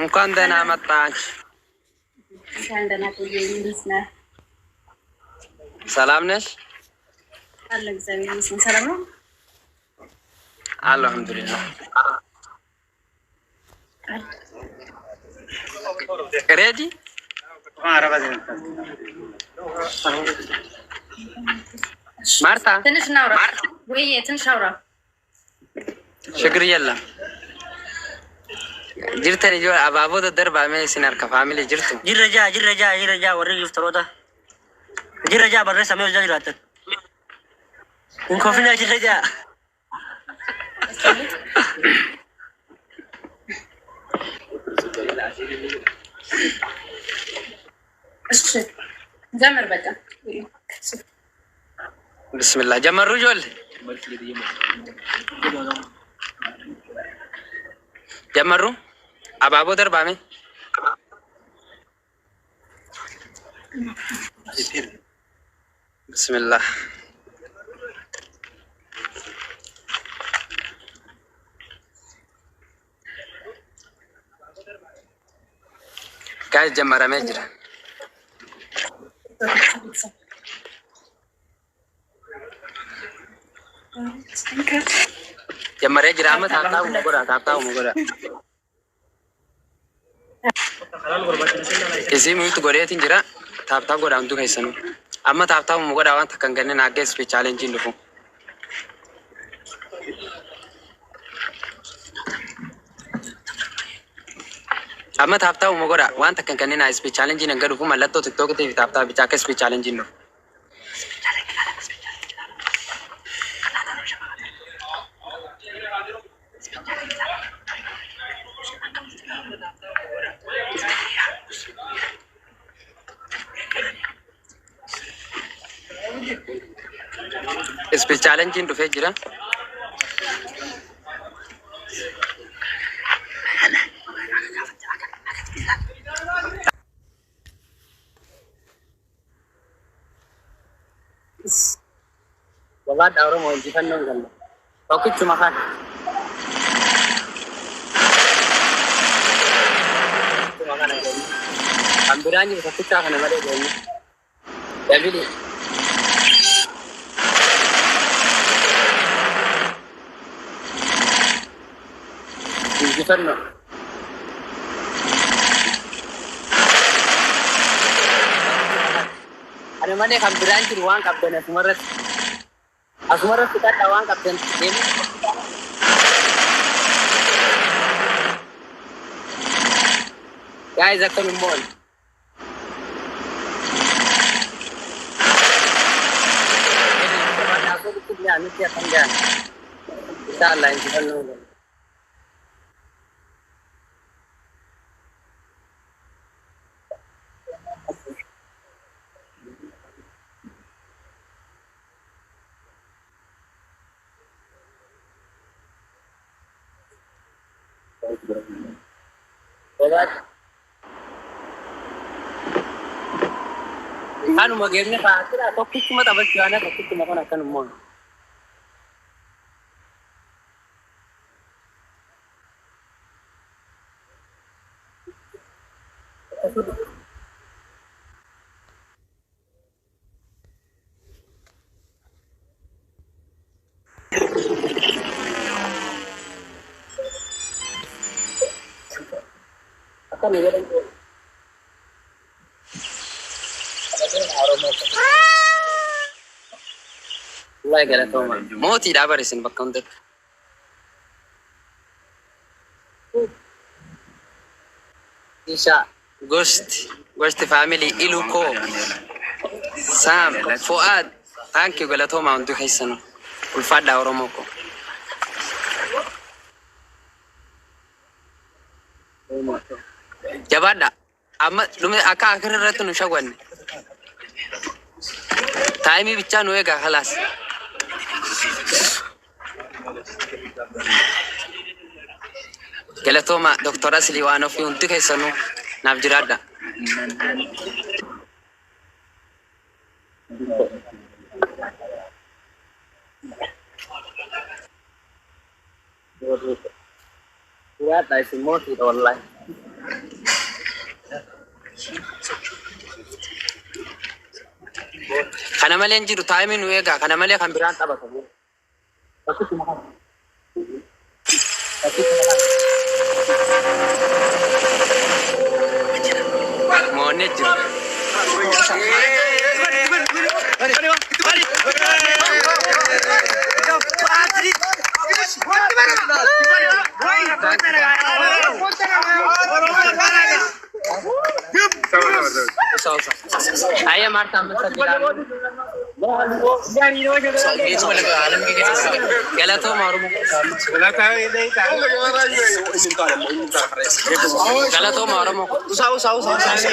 እንኳን ደህና መጣች። እንኳን ደህና ቆየኝ። እንዴት ነህ? ሰላም ነሽ? አለ እግዚአብሔር ይመስገን። ሰላም ነው። አልሐምዱሊላህ። Ready ማርታ፣ ትንሽ እናውራ ወይ? ትንሽ አውራ። ችግር የለም። Jirtan ijoo abaaboo daddarbaa isin harka family jirtu. Jirra jaa, jirra jaa, jirra jaa, warri giftoroota. Jirra jaa barreessamee hojjaa jiraattan. Hin kofinaa, jirra jaa. እሺ ጀምር። በቃ Bismillah ጀመሩ ijoollee ጀመሩ abaaboo darbaame. Bismillah. Guys, ጀመረሜ jira. ጀመረee jira amma tap tapuma godha, tap tapuma godha. Isii mute godheetiin jira, tap tap godha hunduu keessanuu. Amma tap tapuma godha, waan takka hin ganne akka speed challenge dhufu. Amma tap tapuma godha, waan takka hin kennine speed challenge hanga dhufu mallattoo TikTokitii fi tap tap bichaa akka speed challenge dhufu. Speed challenge dhufee jira. Jabaadha Oromoo, injifannoon galla. Tokkichuma kana. Tokkichuma kana jennu. Kan biraan jiru tokkichaa kana malee jennu. Dabili. Injifannoo. Kana malee kan biraan jiru waan qabdan asumarratti. Asumarratti kadhaa waan qabdan deemuu. Guys, akkam immoo. Nuti akkam gahan. Inshallah injifannoo galla. Jabaadha. Kanuma geemni kaasira tokkichuma taphachuu yaana, tokkichuma kan akkanummoo. Akkana jedhan Oromoo. Wallahi galatooma. Mootiidha bara isin bakka hundatti. Isha Gosti Gosti family Ilukoo Saam Fu'aad, thank you, galatooma hundi keessanuu. Ulfaadhaa Oromoo ko. Jabaadha. Amma dhume akka akira irratti nu shawwanne. Time bichaa nu eegaa khalaas. Galatooma Doktor Aslii, waan ofii hundi keessanuu naaf jiraadha. Jiraadha isin mootiidha wallaahi. Kana malee hin jiru taayimiin nu eegaa kana malee kan biraan taphatamu. Moonnee jiru. Usa usa. Ayya Maartaa አመሰግናለሁ። Galatooma Oromoo. Galatooma Oromoo. Usa usa usa usa.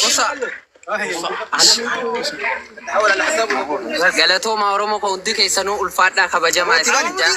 Usa. Galatooma Oromoo koo hundi keessanuu ulfaadhaa kabajamaa isin jaa.